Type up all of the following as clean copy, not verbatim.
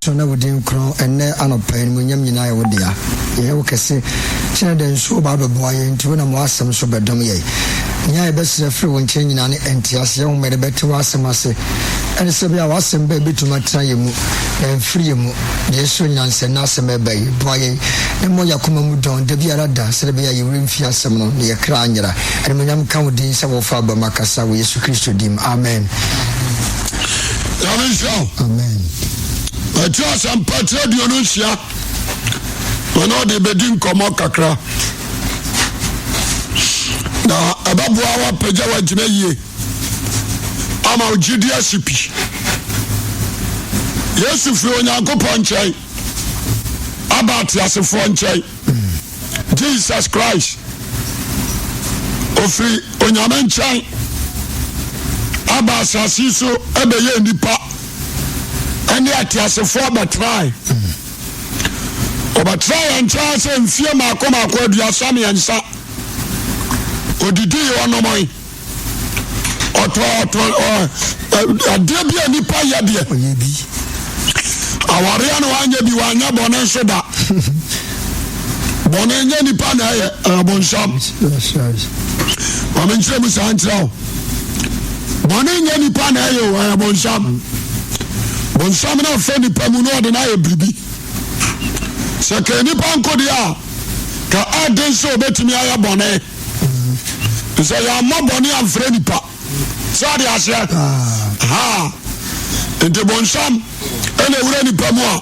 So na wo din korɔn ɛnnɛ anɔpa yi, animuonyam nyinaa yɛ wo dea. Yɛyɛ wo kɛse kyɛn dɛ nso woba abɛboa yɛn nti wonam w'asɛm so bɛdom yɛn. Nea yɛbɛsrɛ firi wo nkyɛn nyinaa ne nteaseɛ nwoma yɛde bɛte w'asɛm ase ɛne sɛ ɛbɛyɛ a w'asɛm bɛ bɛtumi atena yɛn mu na amfiri yɛn mu. Deɛ ɛsɔ nyinaa ne sɛ ɛnnɛ asɛm ɛreba yi, boa yɛn na mmɔ yɛn akoma mu dɔn da biara da sɛdeɛ ɛbɛyɛ a yɛn werɛ mfiri asɛm no na yɛn kra anyera. Animuonyam nka wo din sɛ wofa aba mu akasa wɔ Yesu Kristo din mu, amen. Nyame nhyira wo. Amen. Matthew Asɛmpa tiri 26 na na ɔde bɛdi nkɔmmɔ kakra na ɛbɛboa woapagya woagyina yie ama wo gyidi asi pi. Yesu firi Onyankopɔn nkyɛn aba ateasefoɔ nkyɛn. Jesus Christ ofiri Onyame nkyɛn aba asase so ɛbɛyɛ nipa ɛne ateasefoɔ bɛtrae. Ɔbɛtra yɛn nkyɛn sɛ mfie mmaako mmaako 33. Odidii ɔnomoi. Ɔtɔ ɔtɔ ɔ adeɛ bi a nipa yɛ deɛ. Ɔyɛ bi. Awareɛ no wanyɛ bi wanyɛ bɔne nso da. Bɔne nyɛ nipa na ɛyɛ ɛyɛ bonsam. Maame nkyerɛ mu saa nkyerɛ wo. Bɔne nyɛ nipa na ɛyɛ o ɛyɛ bonsam. Bonsam no afa nipa mu na ɔde no ayɛ biribi. Sɛ ka nipa nko deɛ a ka ɛden sɛ obetumi ayɛ bɔne. Sɛ yɛammɔ bɔne amfrɛ nipa. Sɛ ɔde aseɛ. Ha. Nti bonsam ɛna ewura nipa mu a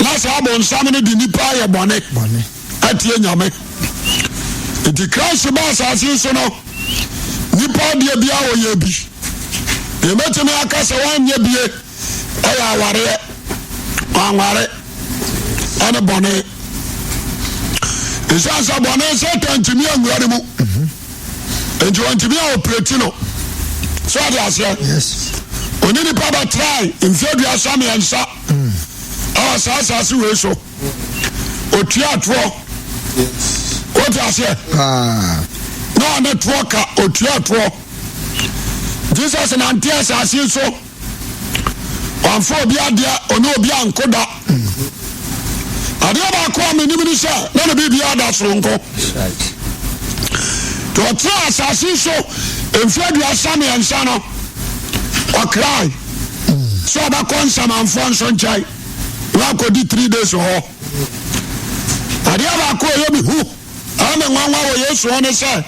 na saa bonsam no de nipa ayɛ bɔne atie Nyame. Nti Christ ba asase so no nipa adeɛ biara ɔyɛ bi. Yɛbɛtumi aka sɛ wanyɛ bie ɛyɛ awareɛ, wanware ɛne bɔne. Ɛsiane sɛ bɔne Satan ntumi anwura ne mu nti wɔntumi a ɔprɛti no. So ɔde aseɛ ɔne nipa bɛtrae mfeɛ 33 ɛwɔ saa asase wei so. Otua toɔ. Wote aseɛ? Na ɔne toɔ ka otua toɔ. Jesus nante asase so. Wamfa obi adeɛ, ɔne obi anko da. Adeɛ baako a menim ne sɛ na ne biribiara da soronko. Nti ɔtena asase so mfeɛ 33 no, ɔkrae sɛ ɔbɛkɔ nsamanfoɔ nso nkyɛn. Na akɔdi 3 days hɔ. Adeɛ baako a ɛyɛ me hu ɛyɛ me nwanwa wɔ Yesu ho ne sɛ,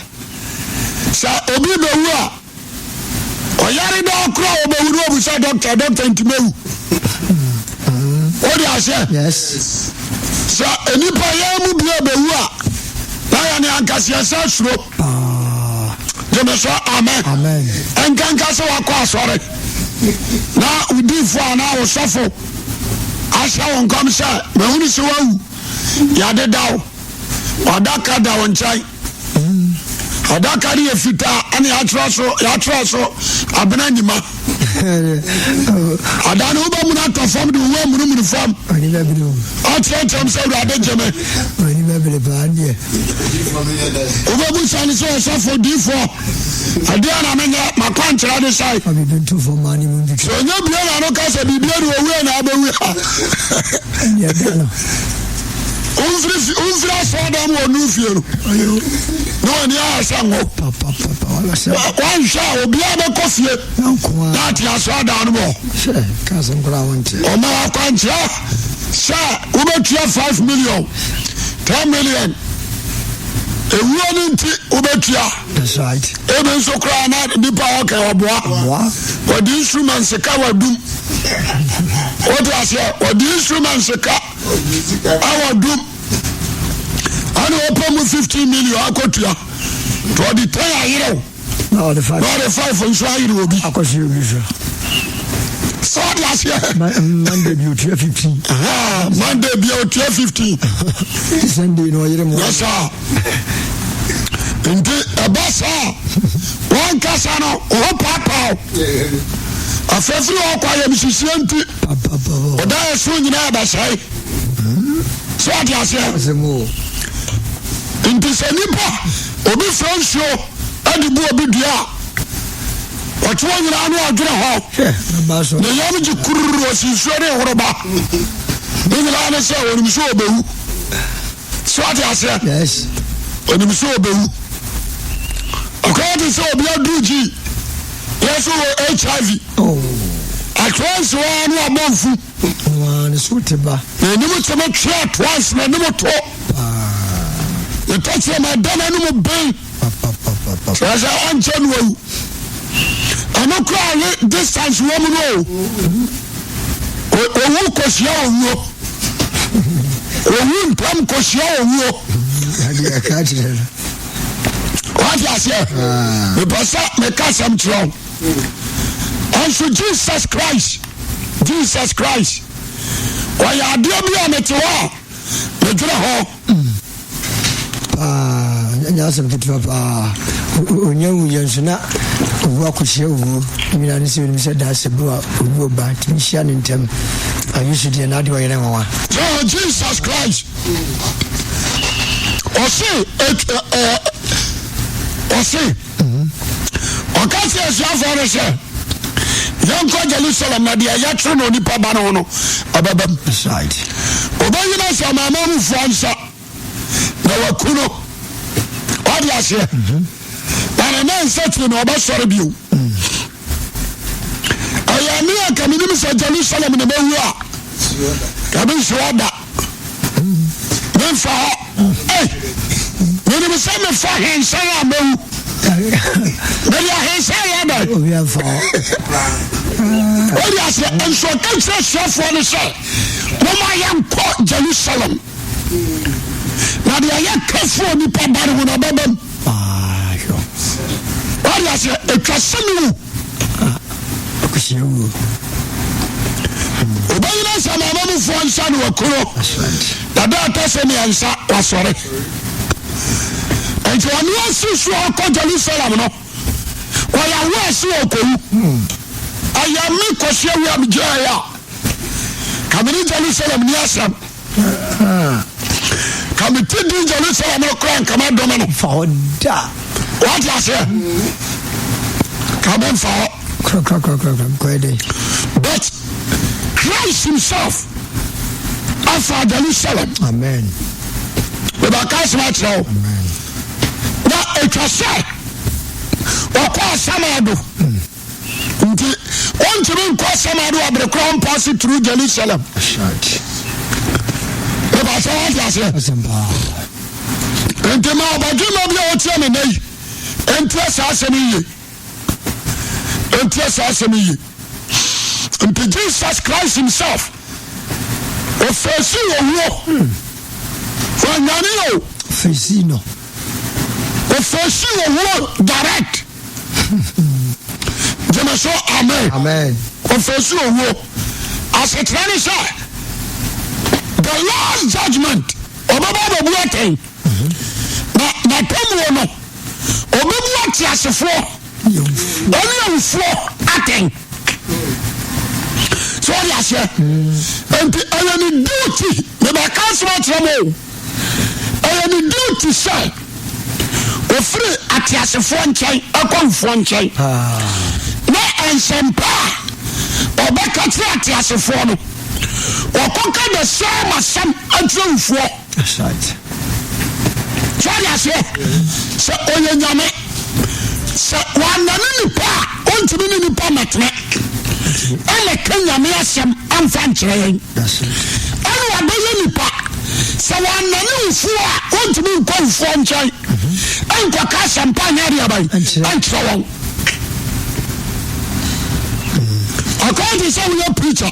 sɛ obi bɛwu a, ɔyare daa koraa a ɔbɛwu no ɔbu sɛ dɔkta, dɔkta nti mɛwu. Wode aseɛ? Sɛ nnipa yɛn mu bi a bɛwu a, na yɛne ankaseɛ sɛ suro. Gyeme so amen. Ɛnkanka sɛ wakɔ asɔre na wodifo anaa wosɔfo ahyɛ wo nkɔm sɛ mahunu sɛ wawu, yɛadeda wo, wadaka da wo nkyɛn. Adaka no yɛ fitaa ɛna yɛatwerɛ so yɛatwerɛ so abena nyima. Ada no wobɛmuna atɔ fam de wo amunumunu fam. Akyerɛkyerɛm sɛ Awurade gye me. Wobɛbusa no sɛ ɔsɔfo difoɔ ɛdeɛ na menyɛ makwankyerɛ de sɛe. Sɛ ɔnya bie na no ka sɛ biribia ne ɔwue na abɛwu a. Womfiri asɔɔdan mu ɔnu fie no na wani ayɛ sɛ ngo. Wanhwɛ a obiara bɛkɔ fie na ate asɔɔdan no mu. Ɔma wakwankyerɛ sɛ wobɛtua 5 million, 10 million ewuo no nti wobɛtua. Ebi nso koraa na nipa a ɔka ɔboa wɔde instruments ka wadum. Wote aseɛ? Wɔde instruments ka awadum ɛna ɔpɛ mu 15 million akɔtua nti ɔde 10 ayerɛw na ɔde 5 na ɔde 5 nso ayere obi. Akɔhyɛ obi so. Sɛ ɔde aseɛ. Monday bi otua 15. Monday bi otua 15. Sunday na ɔyere mu. Yɛ saa. Nti ɛba saa wankasa no ɔhɔ paapaa afɛfiri ɔkɔ ayɛmhyehyɛ nti ɔda yɛ so nyinaa bɛsɛe. Sɛ ɔde aseɛ. Nti sɛ nipa obi fɛ nsuo ɛde bu obi dua a. Ɔte hɔ nyinaa ne ɔdwene ho. Ne yam gye kururu ɔsi nsuo ne horoba. Ne nyinaa ne sɛ ɔnim sɛ ɔbɛwu. So ate aseɛ? Yes. Ɔnim sɛ ɔbɛwu. Ɔkɔyɛ te sɛ obi aduru gyi. Yɛ so wɔ HIV. Oh. Atoa nsi hɔ ne wabɔ nfu. Waa ne so te ba. N'anim te me twe atoa nsi n'anim to. Paa. Ne tɛkyerɛma ɛda n'anim ben. Kyerɛ sɛ ɔnkyɛ no awu. Ɛno koraa ne distance wɔ mu no o. Owu kɔhyia owuo. Owu ntam kɔhyia owuo. Wate aseɛ? Mepɛ sɛ meka asɛm kyerɛ wo. Ɛnso Jesus Christ, Jesus Christ, ɔyɛ adeɛ bi a mete hɔ a medwene ho. Paa, ɛnyɛ asɛm ketewa paa. Onya wuyɛ nso na owu akɔhyia owuo. Nyina ne sɛ onim sɛ da sɛ bu a owuo ba tumi hyia ne ntɛm. A Yesu deɛ n'adeɛ ɔyɛ ne nwanwa. So Jesus Christ ɔse ɔse ɔka kyerɛ asuafoɔ no sɛ yɛnkɔ Jerusalem na deɛ yɛtwerɛ no onipa ba no ho no ɛbɛbam. Ɔbɛyi no ahyɛ amanamanmufoɔ nsa na waku no. Wade aseɛ? Na ne nan nsa tiri na ɔbɛsɔre bio. Ɛyɛ me a ka menim sɛ Jerusalem na mɛwu a ka mensi hɔ da. Memfa hɔ. Ei, menim sɛ mefa ahensan a mɛwu. Mede ahensan yɛ dɛn? Wode aseɛ? Nso ɔka kyerɛ asuafoɔ no sɛ momma yɛnkɔ Jerusalem. Na deɛ yɛka fo onipa ba no ho no ɔbɛba mu. Wode aseɛ? Ɛtwa sɛ mewu. Akosua wuo. Obɛnyina sɛ maamamufoɔ nsa ne wakuro. Na da ɛtɔ so mmiɛnsa wasɔre. Nti ɔno asi so ɔkɔ Jerusalem no, ɔyɛ aware sɛ ɔkɔwu. Ɛyɛ me kɔsi awu a megyinaeɛ a, ka mene Jerusalem ni asɛm. Ka mete din Jerusalem no koraa nka madome no. Fa hɔ da. Wate aseɛ? Ka memfa hɔ. Korakorakorakora kɔyɛ dɛn? But Christ himself afa Jerusalem. Amen. Mebɛka asɛm akyerɛ wo. Amen. Na atwa sɛ ɔkɔ asamado. Nti ɔntumi nkɔ asamado abere koraa ɔmpaase through Jerusalem. Mebɛ sɛ wate aseɛ. Nti ma ɔbadwemma bi a ɔtie me nnɛ yi ntie saa asɛm yi yie. Ntie saa asɛm yi yie. Nti Jesus Christ himself ɔfɛsi owuo. Wanyane o. Fɛsi no. Ɔfɛsi owuo direct. Gyeme so amen. Amen. Ɔfɛsi owuo. Asekyerɛ ne sɛ the last judgment ɔbɛba abɛbu atɛn. Na n'atemmuo no ɔbɛbu ateasefoɔ ɔne awufoɔ atɛn. So ɔde aseɛ. Nti ɛyɛ ne duty mebɛka asɛm akyerɛ mo o. Ɛyɛ ne duty sɛ ofiri ateasefoɔ nkyɛn ɛkɔ awufoɔ nkyɛn. Na nsɛmpa a ɔbɛka kyerɛ ateasefoɔ no, ɔkɔka the same asɛm akyerɛ awufoɔ. That's right. So ɔde aseɛ sɛ ɔyɛ nyame sɛ wannane nipa a ɔntumi ne nipa mmɛtena ɛmɛka nyame asɛm amfa nkyerɛ yɛn ɛne wabɛyɛ nipa sɛ wannane wufoɔ a ɔntumi nkɔ wufoɔ nkyɛn ɛnkɔka asɛmpa nyɛ adeɛ aban ɛnkyerɛ wɔn. Ɔkwan te sɛ woyɛ preacher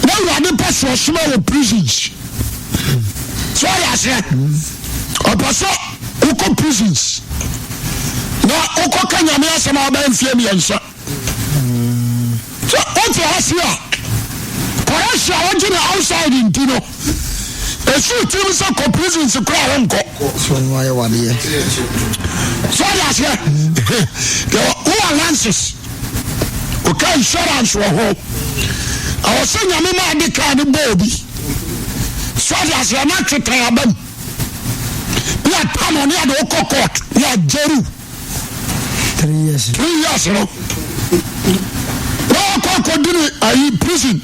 na awurade pɛ sɛ ɔsoma wɔ prisons. So ɔyɛ aseɛ ɔpɛ sɛ wokɔ prisons na wokɔka nyame asɛm a wobɛyɛ mfeɛ mmiɛnsa. Sɛ wote ase a correction a wogye no outside nti no ɛsi wo tirim sɛ kɔ prisons koraa wonkɔ. So ɔno ayɛ wadeɛ. So ɔde aseɛ wowɔ lances woka insurance wɔ ho ɛwɔ sɛ nyame ma ade kaa no bɔ obi so ɔde aseɛ na twetan abam ne atam ɔne ade wokɔ court ne agyeriw. Three years. 3 years no na wakɔ akɔdi ne ayi prison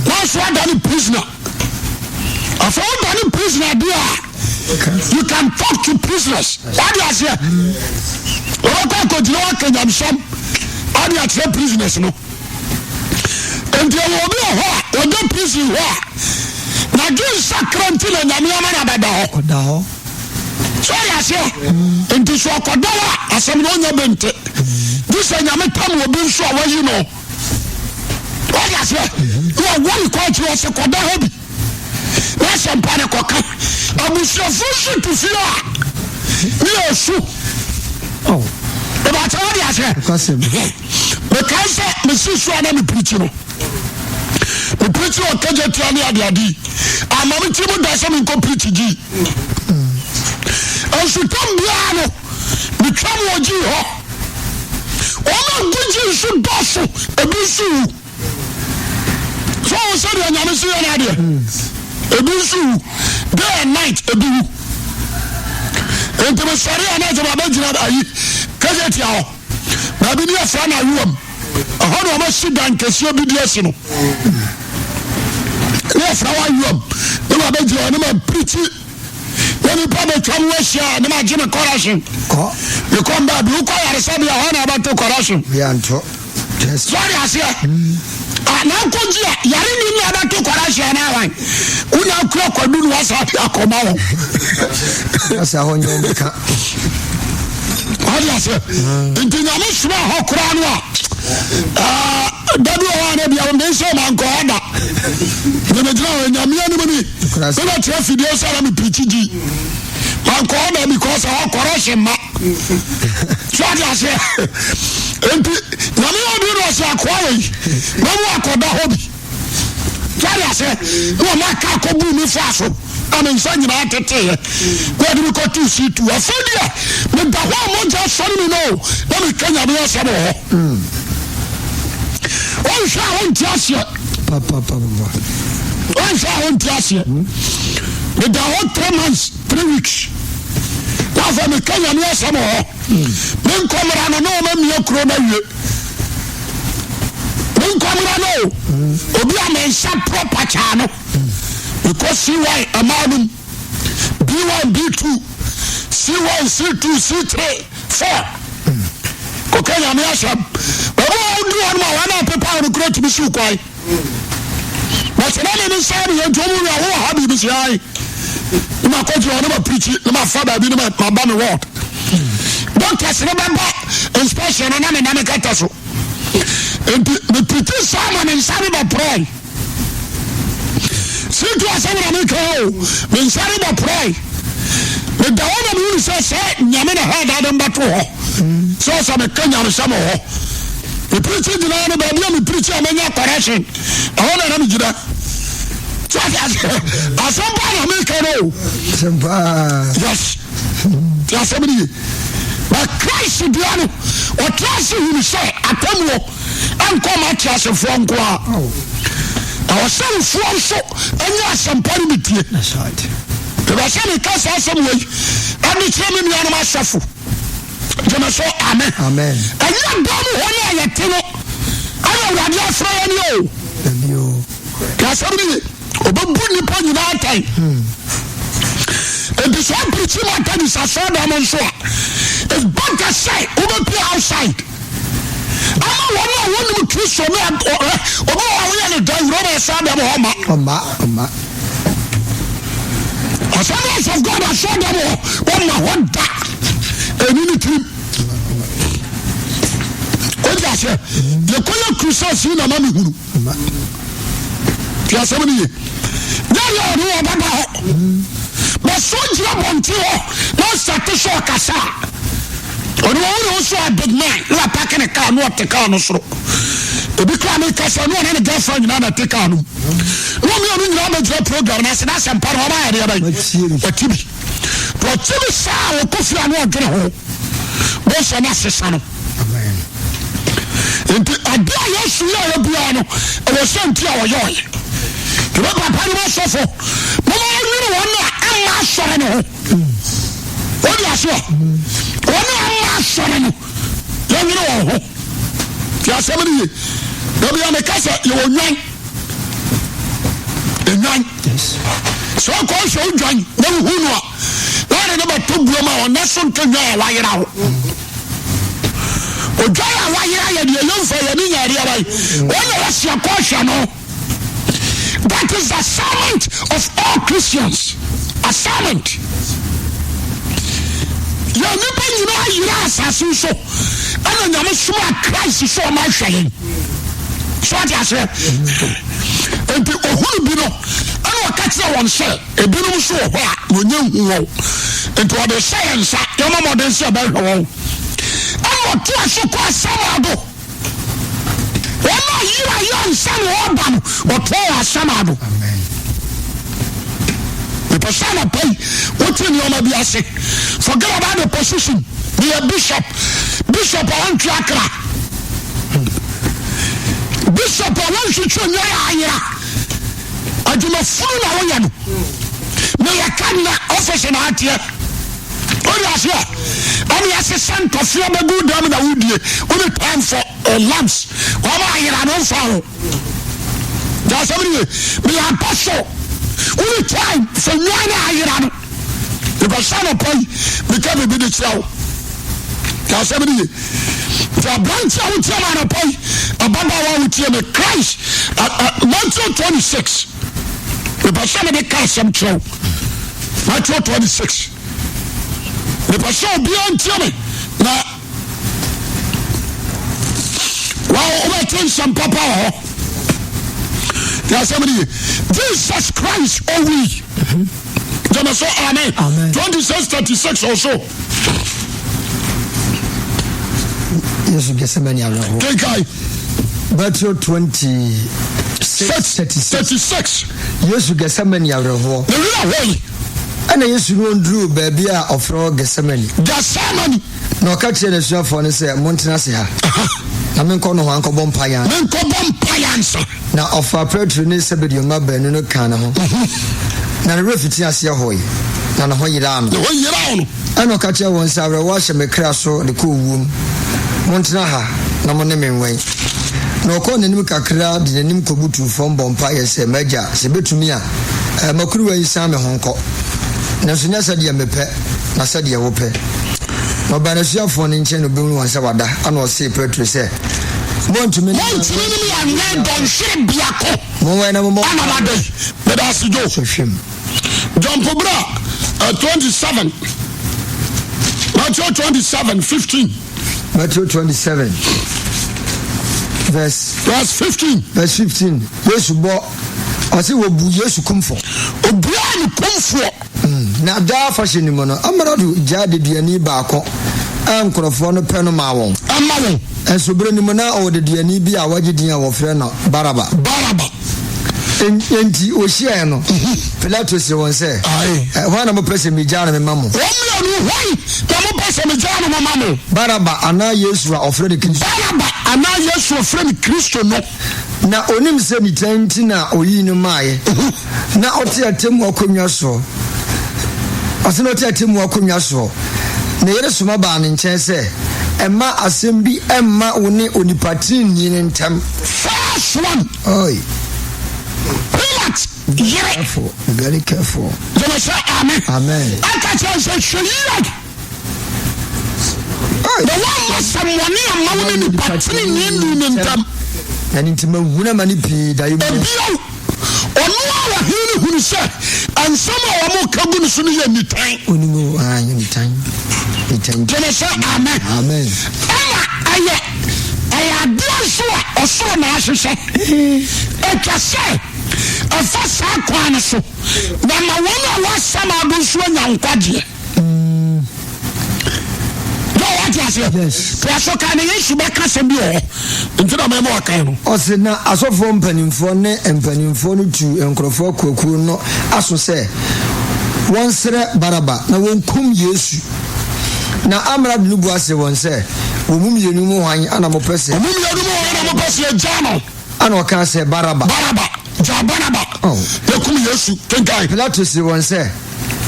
na nso ada ne prisoner. Afei woda ne prisoner deɛ a, you can talk to prisoners. Wade aseɛ, wɔbɛkɔ akɔgyina waka nyamsɛm ade akyerɛ prisoners no. Nti ɛwɔ obi wɔ hɔ a ɔda prison hɔ a n'adwe nsakra nti na Nyame ama no abɛda hɔ. Ɔda hɔ. So ɔyɛ aseɛ, nti so ɔkɔda hɔ a, asɛm no ɔnya bɛnte gye sɛ Nyame tam obi nso a wayi no. Ɔyɛ aseɛ na ɔwɔ ne kɔ akyiri, ɔsɛ kɔda hɔ bi na asɛmpa no kɔka. Abusuafoɔ nso te fie a ne yɛ su. Ɛbɛkyɛ wode aseɛ. Mekae sɛ mesi so a na mepirikyi no, mepirikyi wɔ kagya tia ne adeade yi ama me ti mu da sɛ menkɔ pirikyi gyi nsutam biara no, metwam wɔ gyii hɔ. Wɔn a gu gyi nso dɔɔso, ebi nso wu. So wɔn sɛ deɛ Nyame si yɛ no adeɛ, ebi nso wu day and night, ebi wu. Nti mesɔre a na sɛ mabɛgyina ayi kagya tia hɔ baabi ne yɛfrɛ no Ayowa mu ɛhɔ na wɔasi dan kɛseɛ bi de asi no ne yɛfrɛ wɔ Ayowa mu ne mabɛgyina hɔ ne mapirikyi na nipa bɛtwa mu ahyia ne magye me kɔrɛhyen mekɔ mbaabi. Wokɔ yaresabea hɔ na abɛto kɔrɛhyen sɔre aseɛ na akɔgye a yare ni na abɛto kɔrɛhyen ana awan wona akura kwadu no wasa de akɔma wɔ. Asa hɔ nyɛ wɔn ka. Wade aseɛ, nti Nyame soma hɔ koraa no a, da bi wɔ hɔ a na bia me sɛ mankɔ hɔ da. Nyamegyina hɔ Nyame anim ni mebɛkyerɛ fidie sɛ na mepirikyi gyi mankɔ hɔ da because ɛhɔ correction ma so. Ade aseɛ, nti Nyame yɛ ɔde no ɔsɛ akoa wei na mu akɔda hɔ bi. Wade aseɛ, na ɔma aka akɔbu me fa so na me nsa nyinaa teteeɛ na ɔde me kɔtoo C2. Afei deɛ meda hɔ a mogya sɔre me no na meka Nyame asɛm wɔ hɔ. Ɔnhwɛ a wonte aseɛ. Ɔnhwɛ a wonte aseɛ. Meda hɔ 3 months 3 weeks na afei meka Nyame asɛm wɔ hɔ. Me nkɔmmra no na ɔma mia kuro no awie. Me nkɔmmra no o, obi a me nsa porɔ pakyaa no mekɔ C1 ɛmaa no mu B1 B2 C1 C2 C3 4 kɔka Nyame asɛm. Baabi a wodu hɔ no ma wɔn a pepa no kura tumi siw kwan. Na sɛ na me nsa ne yɛ nti ɔmo wia wowɔ ha biribi si ae ne ma kɔgyina hɔ ne ma pirikyi ne ma fa baabi ne ma ba me ward. Doctors ne bɛba inspection no na me na me kɛtɛ so nti me pirikyi saa ma me nsa ne bɛporɔe. Sintu asɛm na meka o, me nsa ne bɛporɔe. Meda hɔ na mehunu sɛ sɛ Nyame na ha daade mbɛto hɔ sɛ ɔsɛ meka nyamesɛm wɔ hɔ. Mepirikyi gyina no baabi a mepirikyi a manya correction, ɛhɔ na na megyina. So ate aseɛ, asɛm paa na meka no o. Asɛm paa. Yes, ti asɛm no ye. But Christ dua no, ɔtra ase hunu sɛ atemmuo ɛnkɔ ma ateasefoɔ nko a, ɛwɔ sɛ wofoɔ nso ɛnyɛ asɛmpa no bi tie. That's right. Ɛbɛ sɛ meka saa asɛm wei ɛde kyerɛ me nuanom asɔfo. Gyeme so amen. Amen. Ɛnyɛ dan mu hɔ no a yɛte no ɛna Awurade afrɛ yɛn o. Dabi o. Asɛm no ye. Ɔbɛbu nnipa nyinaa atɛn. Nti sɛ ɔpirikyi mu atɛn sɛ asɔredan mu nso a, it's better sɛ wobɛpie outside. Ama wɔn a wɔnim Kristo ne obi wɔ a woyɛ ne dan wura ma asɔredan mu hɔ ma. Ɔma ɔma. Assemblies of God asɔredan mu hɔ wɔma hɔ da. Ɛni ne tirim. Wọ́n di aseɛ. Yɛkɔyɛ crusades yi na ma mi hunu. Ti asɛm no ye. Yɛyɛ ɔno ɔbɛba hɔ. Bɛso gyina bɔnten hɔ na ɔsate sɛ ɔkasa a, ɔno ɔwo ne ho so a big man na wapake ne kaa na ɔte kaa no soro. Ebi kora ne kasa na ɔne ne girlfriend nyinaa na ɛte kaa no mu. Na ɔmo yɛ no nyinaa bɛgyina program no ase na asɛmpa no ɔma ayɛ deɛ bɛn. Wɔte bi. Wɔte bi saa a wɔkɔ fie a na ɔdwene ho. Bɔnsɛ no asesa no. Nti ade a Yesu yɛeɛ biara no, ɛwɔ sɛ nti a ɔyɛeɛ. Nti me papa ne m'asɔfo, moma yɛnwene wɔn a ɛmma asɔre no ho. Wode aseɛ? Wɔn a ɛmma asɔre no. Yɛnwene wɔn ho. Ti asɛm no ye. Da bia meka sɛ yɛwɔ nnwan. Nnwan. Sɛ ɔkɔ hwɛ wo dwan na wohu no a, na ɔde ne bɛto buom a ɔnɛ so nka nnwan a wayera ho. Odwan a wayera yɛ deɛ yɛmfa yɛne nyareɛ aban. Wɔn na wɔsi akɔ hwɛ no. That is the assignment of all Christians. Assignment. Yɛn nipa nyinaa yera asase so ɛna nyame soma Christ so ɔma ahwɛ yɛn. So ate aseɛ. Nti ohunu bi no ɛna ɔka kyerɛ wɔn sɛ ebinom nso wɔ hɔ a wɔnyɛ nhu wɔn. Nti ɔde hyɛ yɛn nsa yɛma mmɔden sɛ ɛbɛhwɛ wɔn. Ɛna ɔtoa so kɔ asɛm ado. Wɔn a yera yɛ ansa na wɔreba no, wɔtoa wɔn asɛm ano. Mepɛ sɛ anɔpa yi wote nneɛma bi ase. Forget about the position. Meyɛ bishop. Bishop a ɔntwe akra. Bishop a wɔnhwehwɛ nnwan a ayera. Adwumafunu na woyɛ no. Meyɛ kadena office na ateɛ. Wode aseɛ ɛne ɛsesɛ ntɔfeɛ bɛgu dɛm na wodie wone time for uh, lamps wɔn ayera no mfa ho gya asɛm no ye meyɛ apostle wone time for nwan no ayera no because sɛ anɔpa yi meka biribi de kyerɛ wo gya asɛm no ye nti aberante a wotie ma anɔpa yi ababaawa a wotie me Christ uh, uh, Matthew 26 mepɛ sɛ mede ka asɛm kyerɛ wo Matthew 26 mepɛ sɛ obiara ntie me na wobɛte nsɛm papa wɔ hɔ yɛasɛm no ye Jesus Christ owui gyeme so amen 26 36 ɔso Yesu Gethsemane awerɛhoɔ. Kenkan. Matthew 26 36. Yesu Gethsemane awerɛhoɔ. Ne werɛ hoe. Ɛna Yesu ne wɔn duruu baabi a ɔfrɛ hɔ Gethsemane. Gethsemane. Na ɔka kyerɛɛ n'asuafoɔ no sɛ, Montena ase ha, na menkɔ nohoa nkɔbɔ mpaeɛ ansa. Menkɔbɔ mpaeɛ ansa. Na ɔfaa Petro ne Sebedeo mma baanu no kaa ne ho. Na ne werɛ fitii aseɛ hoe, na ne ho yeraa no. Ne ho yeraa no. Ɛnna ɔka kyerɛɛ wɔn sɛ, Awerɛhoɔ ahyɛ me kra so de kɔ owuo mu. Montena ha, na mo ne me nwɛn. Na ɔkɔɔ n'anim kakra de n'anim kɔbutuu fam bɔɔ mpaeɛ sɛ, M'Agya, sɛ ɛbɛtumi a, ma kuruwa yi nsiane me ho nkɔ. Nanso nyɛ sɛdeɛ mepɛ, na sɛdeɛ wopɛ. Na ɔbaa n'asuafoɔ no nkyɛn na ɔbɛhunu wɔn sɛ wɔada, ɛnna ɔsee Petro sɛ, Moantumi ne me Moantumi ne me anwɛn dɔnhwere biako. Monwɛn na mommɔ Ana mpaeɛ. wada yi? Meda ase Joe. Sɔhwɛ mu. Jump bra 27. Matthew 27, 15. Matthew 27 verse Verse 15. Verse 15. Yesu bɔ ɔse wɔbu Yesu kumfɔ. Obiara ne kumfoɔ. Na daa afahyɛ no mu no, amrado gyaa deduani baako a nkurɔfoɔ no pɛ no maa wɔn. Ɛma wɔn. Nso berɛ no mu na ɔwɔ deduani bi a wagye din a wɔfrɛ no Baraba. Baraba. Enti wɔhyiaeɛ no, Pilato see wɔn sɛ, Hwan na mopɛ sɛ megyaa no mema mo? Wɔn mmienu, hwan na mopɛ sɛ megyaa no mema mo? Baraba anaa Yesu a wɔfrɛ no Kristo? Baraba anaa Yesu a wɔfrɛ no Kristo no? Na ɔnim sɛ nitan nti na ɔyii no maeɛ. Na ɔte atemmuo akonnwa soɔ. Ɔse na ɔte atemmuo akonnwa soɔ. Ne yere soma baa ne nkyɛn sɛ, Mma asɛm bi mma wo ne onipa tenenee no ntam. First one. Oi. Pilate yere. Careful. Very careful. Gyeme sɛ amen. Amen. Ɛka kyerɛ sɛ hwɛ yie. Na woamma sɛmmɔne amma wo ne nipa teneneeni no ntam. Na ne nti mahunu amane pii daeɛ mu. Bio, ɔno a ɔhene no hunu sɛ nsɛm a wɔka gu no so no yɛ nitan. Onim o, ah, yɛ nitan. Nitan. Gyeme sɛ amen. Amen. Ɛna ɛyɛ ɛyɛ adeɛ nso a ɔsoro na ahyehyɛ. Ɛtwa sɛ ɛfa saa kwan no so na ma wɔn a wɔasɛm ado nso anya nkwagyeɛ. Yɛ wate aseɛ? Toa so kan na Yesu bɛka asɛm bi wɔ hɔ nti na mɛma wakan no. Ɔse na asɔfoɔ mpanimfoɔ ne mpanimfoɔ no tuu nkurɔfoɔ akuakuo no aso sɛ wɔnsrɛ Baraba na wɔnkum Yesu. Na amrado no bua see wɔn sɛ, Wɔn mu mmienu mu hwan na mopɛ sɛ. Wɔn mu mmienu mu hwan na mopɛ sɛ yɛgyaa no? Ɛnna ɔkaa sɛ, Baraba. Baraba, gyaa Baraba, Oh. na kum Yesu. Kenkan. Pilato see wɔn sɛ,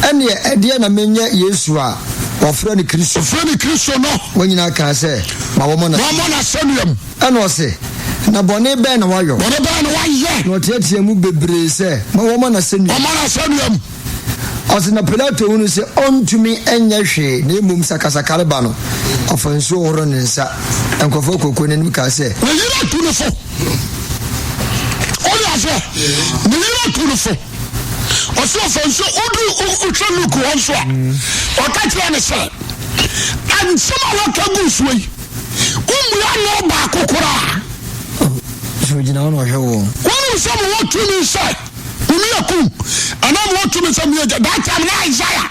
Ɛnneɛ ɛdeɛn na menyɛ Yesu a. Wɔfrɛ no Kristo. Wɔfrɛ no Kristo no. Wɔn nyinaa kaa sɛ, Ma wɔmmɔ no. Wɔmmɔ no asɛnnuam. Ɛnna ɔse, Na bɔne bɛn na wayɔ? Bɔne bɛn na wayɛ? Na ɔteateaa mu bebree sɛ, Ma wɔmmɔ no asɛnnuam. Wɔmmɔ no asɛnnuam. Ɔse, na Pilato hunu sɛ ɔntumi nyɛ hwee, na mmom sakasaka reba no, ɔfaa nsuo hohoroo ne nsa nkurɔfoɔ akuakuo no anim kaa sɛ. Ne yere atu no fo. Wode aseɛ? Ne yere atu no fo. Ɔse ɔfa nsuo, woduru wohwɛ Luke hɔ nso a, ɔka kyerɛ ne sɛ, nsɛm a wɔka gu soɔ yi, wommua no baako koraa. So ogyina hɔ na ɔhwɛ wɔn. Wonim sɛ mewɔ tumi sɛ meyɛ kum anaa mewɔ tumi sɛ meyɛ gya. That time na Isaiah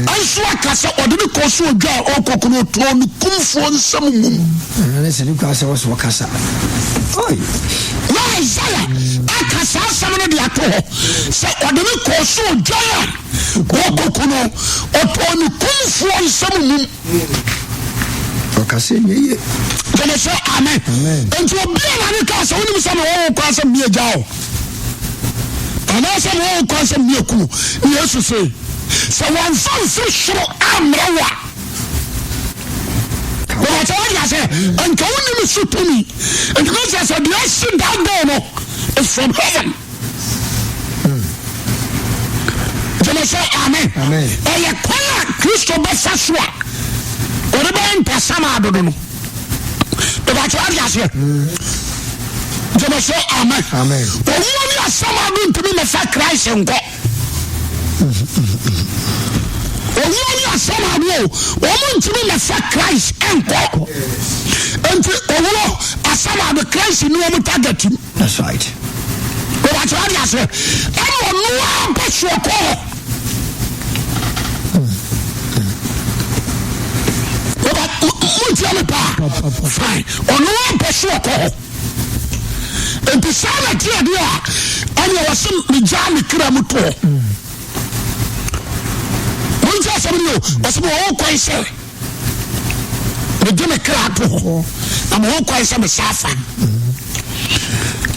nso aka sɛ ɔde ne kɔɔ so odwa a ɔrekɔko no ɔtɔɔ ne kumfoɔ nsam mum. Ɛno ne sɛ ne kura sɛ wɔso ɔkasa. Na Isaiah aka saa asɛm no de ato hɔ sɛ ɔde ne kɔɔ so odwa a ɔrekɔko no ɔtɔɔ ne kumfoɔ nsam mum. Ɔkasa nyɛ yie. Gyeme sɛ amen. Nti obi a nane kaa sɛ wonim sɛ mewɔ wo kwan sɛ mmea gya o anaasɛ mewɔ wo kwan sɛ mmea ku ne Yesu se sɛ wɔmfa mfiri soro ammrɛ wo a wɔbɛkyɛ wode asɛ nka wonim so tumi nti ne sɛ sɛ deɛ asi that day no is from heaven. Gyeme sɛ amen. Ɛyɛ kwan a Kristo bɛfa so a ɔde bɛyɛ ntasam adodo no. Bɛbɛkyɛ wade aseɛ. Gyeme sɛ amen. Owuo ne asam ado ntumi mɛfa Christ nkɔ. Owuo ne asam ado o, wɔn ntumi mɛfa Christ nkɔ. Nti owuo asam ado Christ ni wɔn target mu. That's right. Wɔbɛkyerɛ ade aseɛ. Ɛna ɔno ara pɛ so ɔkɔ hɔ. Wɔbɛ mo tia me paa. Fine. Ɔno ara pɛ so ɔkɔ hɔ. Nti saa na te adeɛ a ɛna wɔsɛ megyaa me kra mu to hɔ. Mo nti asɛm ni o. Wɔsɛ mo wɔn kwan sɛ. Mede me kra to hɔ na mewɔ kwan sɛ mesa afa.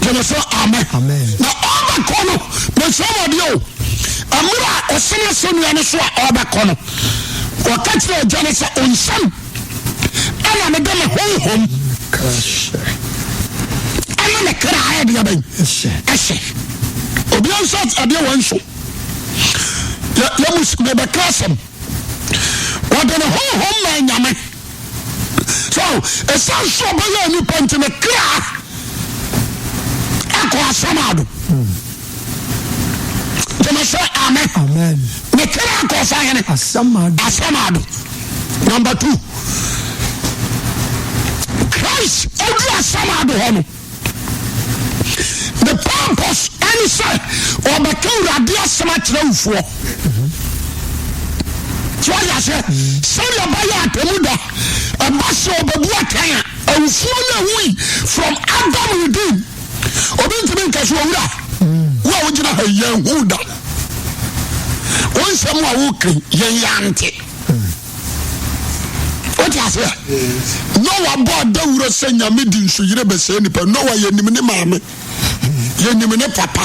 Gyeme so amen. Na ɔbɛkɔ no, mesrɛ mo adeɛ o, mmerɛ a ɔsene asɛnnua no so a ɔbɛkɔ no, ɔka kyerɛ agya no sɛ onsam ɛna mede me honhom ɛne me kra ayɛ deɛ bɛn ɛhyɛ. Obiara nso adeɛ wɔ nso. Yɛ yɛ mu mebɛka asɛm. Ɔde ne honhom maa Nyame. So ɛsiane sɛ ɔbɛyɛ nipa nti ne kra akɔ asamado. Gyeme sɛ amen. Ne kra akɔ sa hene? Asamado. Number two, Christ adu asamado hɔ no. Ne purpose ɛne sɛ ɔbɛka Awurade asɛm akyerɛ awufoɔ. So wate aseɛ? Sɛdeɛ ɛbɛyɛ atɛmu da ɛba sɛ ɔbɛbu atɛn a awufoɔ no awui from Adam within. Obi ntumi nka so owura wo a wogyina ha yɛn hu da. Wo nsɛm a woka yɛn yɛante. Wote aseɛ? Noa bɔɔ dawuro sɛ Nyame di nsuyire bɛsɛe nipa. Noa yɛnim ne maame, yɛnim ne papa.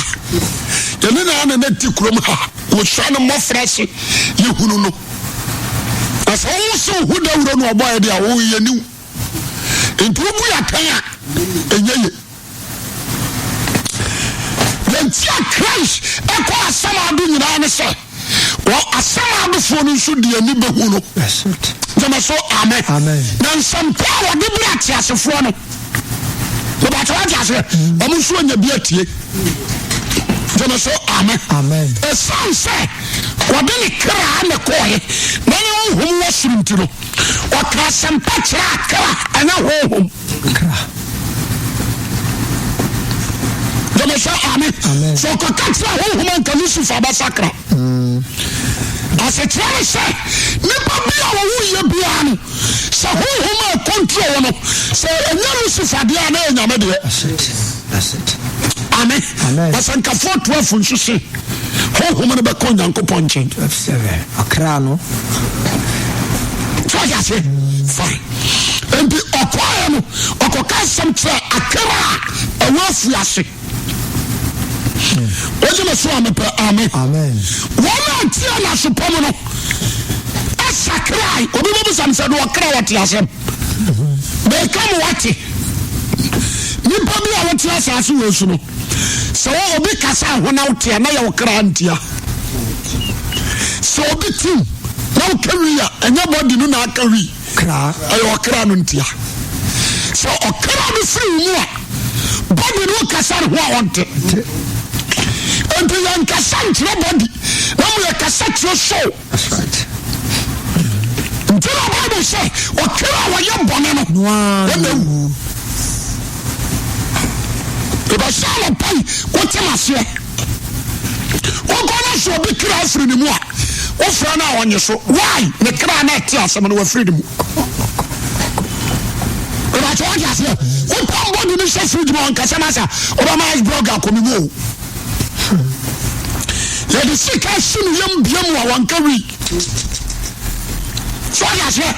Yɛne na ana na ti kurom ha. Wɔsua no mmɔfra se yɛhunu no. Na sɛ wowo sɛ wohu dawuro no ɔbɔɛ deɛ a wo yɛniw. Nti wobu yɛ atɛn a ɛnyɛ ye. Deɛ nti a Christ ɛkɔ asamado nyinaa ne sɛ wɔ asamadofoɔ no nso deɛ ani bɛhu no. Gyeme so amen. Na nsɛmpa a wɔde brɛ ateasefoɔ no, mebakyɛ wate aseɛ, wɔn nso anya bi atie. Gyeme so amen. Ɛsiane sɛ wɔde ne kra na kɔɔɛ na ne honhom wɔ soro nti no, ɔka asɛmpa kyerɛ akra ɛnyɛ honhom. Kra. Gyeme sɛ amen. Sɛ ɔkɔka kyerɛ honhom a nka Lucifer bɛsakra. Mm. Asekyerɛ ne sɛ nipa bi a wɔwo yɛ biara no sɛ honhom a ɛkɔntro wɔ no sɛ ɛnyɛ Lucifer deɛ a na ɛyɛ Nyame deɛ. Amen. Ɔsɛnkafoɔ 12 nso se honhom no bɛkɔ Onyankopɔn nkyɛn. Ɔkra no. So ɔde aseɛ fine. Nti ɔkɔɛ no ɔkɔka asɛm kyerɛ akra a ɛwɔ afu ase. Wogye me so a mepɛ amen. Wɔn a tia n'asopɔ mu no. Ɔsakrae. Obi bɛbisa me sɛ, de ɔkra wɔte asɛm? Meka mo wate. Nipa bi a wote asase wei so no, sɛ wɔ obi kasa ho na wote a, na yɛ wo kra ntia. Sɛ obi tim na woka wi a, ɛnyɛ bɔdi no na aka wi. Ɛyɛ ɔkra no ntia. Sɛ ɔkra no firi wo mu a, bɔdi no kasa ne ho a ɔnte. Nti yɛnkasa nkyerɛ bɔdi na mo yɛkasa kyerɛ soul. Nti na Bible sɛ ɔkra a wɔyɛ bɔne no ɔna wu. Ɛbɛsɛ anɔpa yi wote maseɛ. Wokɔ no sɛ obi kra afiri ne mu a wofrɛ no a ɔnye so. Why? Ne kra na ɛte asɛm no wafiri ne mu. Ɛbɛkyɛ wate aseɛ. Wopam bɔde no hyɛ fridge mu a ɔnkasa no asa wobɛma ice block akɔ ne mu o. Yɛde sika si ne yam bia mu a wanka wi. So ɔde aseɛ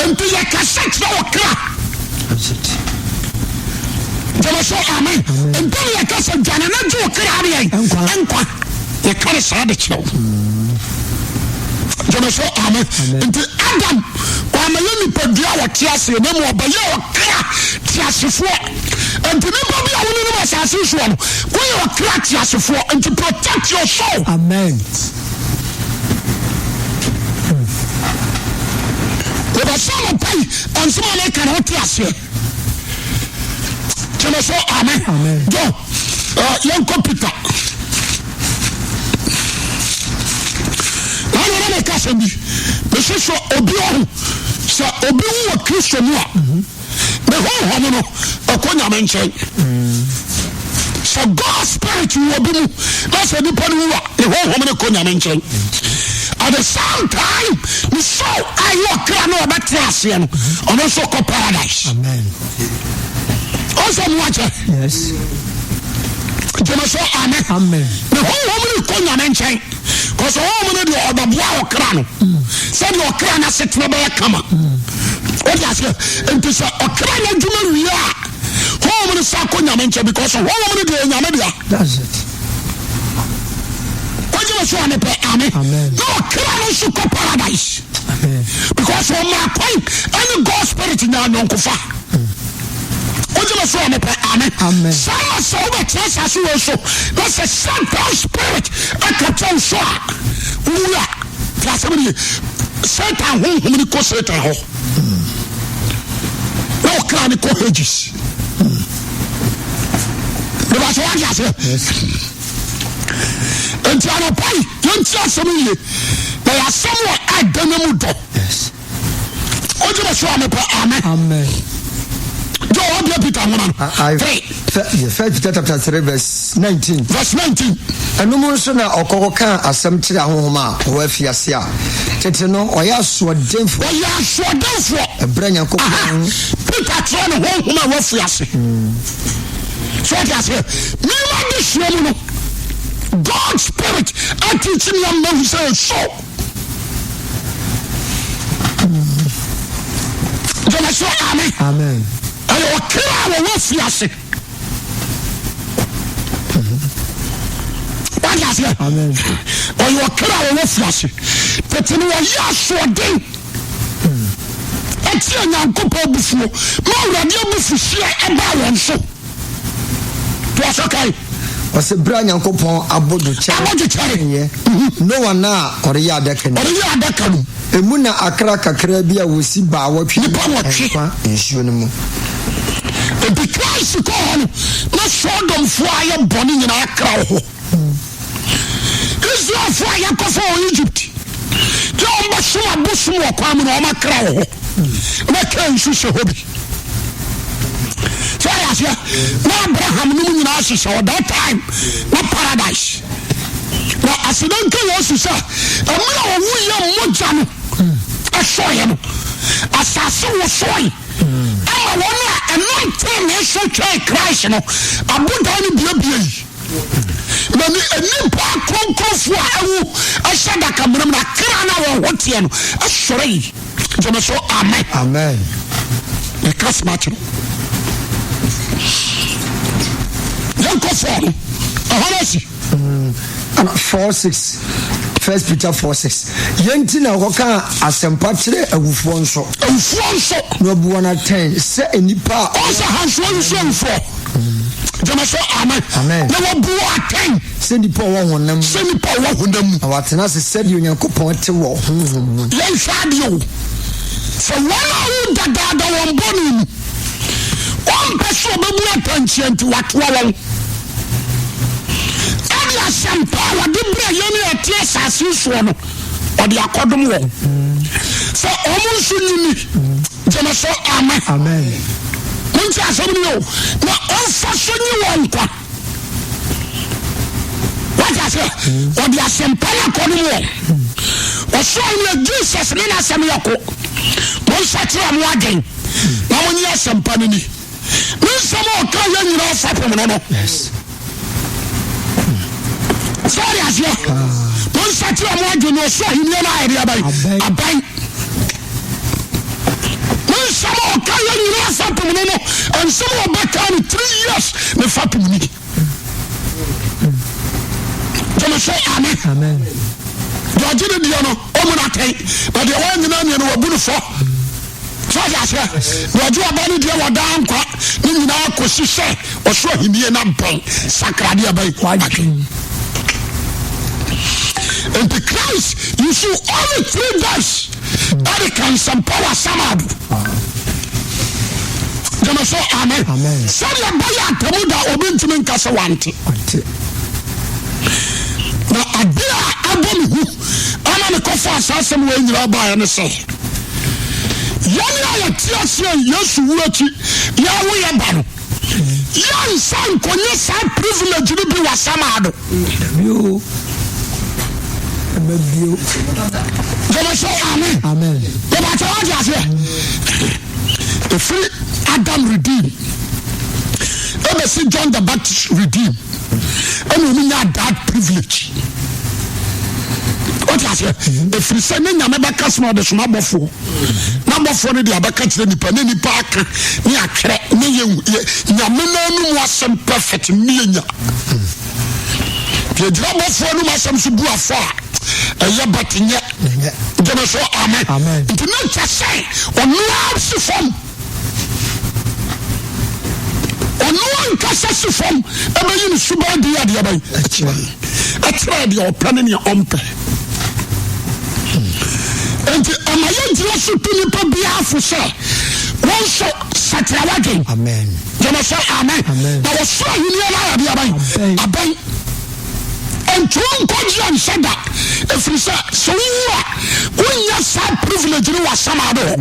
nti yɛkasa kyerɛ wɔ kra. Gyeme so amen. Nti ne yɛka sɛ dwane na gye wo kra deɛ nkwa. Yɛka ne saa de kyerɛ wo. Gyeme so amen. Nti Adam wamɛyɛ nipadua a wɔte aseɛ na mu ɔbɛyɛ ɔkra teasefoɔ. Nti nipa bi a wonenom asase soɔ no woyɛ ɔkra teasefoɔ nti protect your soul. Amen. Mebɛsɛ anɔpa yi nsɛm a meka no wote aseɛ. Gyeme so amen. John yɛnkɔ Peter. Na na na meka asɛm bi. Mese sɛ obi ɔho sɛ obi wu wɔ Kristo mu a ne honhom no ɛkɔ Nyame nkyɛn. Sɛ God spirit wɔ obi mu na sɛ nipa no wu a ne honhom no kɔ Nyame nkyɛn. At the same time ne soul a ɛyɛ ɔkra no ɔbɛtena aseɛ no ɔno nso kɔ paradise. Amen. Ɔsɛ mu akyɛ. Yes. Gyeme so amen. Amen. Ne honhom no kɔ Nyame nkyɛn. Kɔsɛ honhom no deɛ ɔbɛboa ɔkra no. Sɛdeɛ ɔkra no asetena bɛyɛ kama. Wode aseɛ? Nti sɛ ɔkra no adwuma wie a, honhom no sa kɔ Nyame nkyɛn because honhom no deɛ Nyame dea. That's it. Wogye me so a mepɛ amen. Na ɔkra no nso kɔ paradise. Amen. Because ɔma kwan ɛne God spirit nya anyɔnkofa. Wogye me so a mepɛ amen. Amen. Saa na sɛ wobɛtena asase wei so na sɛ Satan spirit ɛkata wo so a wowu a te asɛm no ye. Satan honhom no kɔ Satan hɔ. Na ɔkra no kɔ Hades. Meba sɛ wate aseɛ. Nti anɔpa yi yɛnti asɛm yie na yɛ asɛm a ɛdɛ no mu dɔ. Wogye me so a mepɛ amen. Amen. Jɔ wabia Peter nwoma no. 3. First Peter chapter 3 verse 19. Verse 19. Ɛno mu nso na ɔkɔkɔ kaa asɛm kyerɛ ahonhom a wɔwɔ afiase a tete no ɔyɛ asoɔdenfoɔ. Ɔyɛ asoɔdenfoɔ. Ɛberɛ Nyankopɔn. Peter kyerɛ ne honhom a ɛwɔ afiase. So ɔte aseɛ. Nneɛma de sua mu no God spirit atikyi ne ama hu sɛ so. Gyama so amen. Amen. Ɛyɛ ɔkra a wɔwɔ afiase. Wate aseɛ? Amen. Ɔyɛ ɔkra a wɔwɔ afiase. Tete no wɔyɛ asoɔden. Ɛtia Nyankopɔn abufuo ma Awurade abufuhyeɛ ɛbaa wɔn so. Toa so kae. Ɔsɛ berɛ a Nyankopɔn abodwokyɛre. Abodwokyɛre. Yɛ Noa na a ɔreyɛ adaka no. Ɔreyɛ adaka no. Emu na akra kakraa bi a wɔsi baawɔtwe Nnipa nwɔtwe. nkwa nsuo no mu. Enti Christ kɔɔ hɔ no, na Sodomfoɔ a ayɛ bɔne nyinaa akra wɔ hɔ. Israelfoɔ a yɛkɔfa wɔ Egypt, yɛ wɔn bɛsom abosom wɔ kwan mu na wɔn akra wɔ hɔ. Na Kain nso hyɛ hɔ bi. So ɔyɛ aseɛ, na Abraham nom nyinaa hyehyɛ hɔ that time, na paradise. Na aseda nka Yesu sɛ, mmerɛ a ɔwuiɛ mogya no ɛsɔeɛ no, asase wosoe. Ama wɔn a ɛnam tenenee so twɛn Christ no, abodan no buebuei. Na ne nnipa akronkronfoɔ a awu ahyɛ adaka mena mu no, akra no a wɔn ho teɛ no, sɔree. Gyeme so, amen. Amen. Yɛka soma kyerɛ. Yɛnkɔ fɔɔ no. Ɛhɔ no asi. 4 6. First Peter 4 6. Yei nti na wɔkɔkaa asɛmpa kyerɛɛ awufoɔ nso. Awufoɔ nso. Na wɔabu wɔn atɛn sɛ nnipa a. Ɔn sɛ hansoɔ yi so awufoɔ. Gyeme so amen. Amen. Na wɔbu wɔn atɛn. Sɛ nnipa a wɔwɔ honam mu. Sɛ nnipa a wɔwɔ honam mu. Na wɔatena ase sɛdeɛ Onyankopɔn te wɔ honhom mu. Yɛnhwɛ adeɛ o. Sɛ wɔn a awu dadaada wɔn bɔne mu, wɔmpɛ sɛ wɔbɛbu atɛnkyea nti, wɔatoa wɔn. Ɛde asɛmpa a wɔde brɛ yɛn a yɛte asase soɔ no, ɔde akɔdom wɔn. Sɛ wɔn nso nyini, gyeme so amen. Amen. Monti asɛm no yɛ o. Na ɔmfa so nyi wɔn nkwa. Wate aseɛ? Ɔde asɛmpa no akɔdom wɔn. Ɔsoro ne Jesus ne n'asɛm yɛ ko. Monsakyera mo adwen na monye asɛmpa no ni. Ne nsɛm a ɔka yɛ nyinaa fapem no no. Sɛ ɔde aseɛ, monsakyera mo adwen na ɔsoro ahenni no ayɛ de aban. Aban. Ne nsɛm a ɔka yɛ nyinaa fapem no no, nsɛm a ɔbɛka no 3 years ne fapem ni. Gyeme so amen. Deɛ ɔgye ne deɛ no ɔmu no atɛn, na deɛ wɔanyina neɛ no wabu no fɔ. Sɛ ɔde aseɛ, deɛ ɔgye ɔba no deɛ wɔ daa nkwa ne nyinaa kɔsi sɛ ɔsoro ahennie no abɛn sakradeɛ bɛn adwen. Nti Christ use only 3 days ɛde ka nsɛmpa wɔ asamado. Gyeme so amen. Sɛdeɛ ɛbɛyɛ atamu da obi ntumi nka sɛ wante. Na adeɛ a ɛbɔ me hu ama mekɔfaa saa asɛm wei nyinaa baeɛ ne sɛ, yɛn a yɛte aseɛ Yesu wu akyi yɛawo yɛ ba no, yɛnsa nkɔnyɛ saa privilege no bi wɔ asamado. Gyeme so amen. Bɛbɛkyɛ wate aseɛ. Ɛfiri Adam redeem ɛbɛsi John the Baptist redeem ɛna ɔmu nya that privilege. Wote aseɛ? Ɛfiri sɛ ne Nyame bɛka sɛ ɔde soma bɔfoɔ na bɔfoɔ no de abɛka kyerɛ nipa ne nipa aka ne atwerɛ ne yɛ Nyame no anum asɛm perfect ne yɛ nya. Yɛgyina bɔfoɔ anum asɛm so bu afɔ a ɛyɛ but nyɛ. Gyeme so amen. Nti ne kyɛ sɛ ɔno ara si fam. Ɔno ankasa si fam ɛbɛyi ne suban di adeɛ bɛn ɛkyerɛ deɛ ɔpɛ ne nea ɔmpɛ. Nti ɛma yɛgyina so tu nipa biara fo sɛ wɔn nso sakyera wadwen. Gyeme sɛ amen. Na wɔsoro ahenni no ayɛ adeɛ bɛn abɛn. Nti wo nkwagyeɛ nhyɛ da, ɛfiri sɛ sɛ wowu a wonnya saa privilege no wɔ asamado hɔ.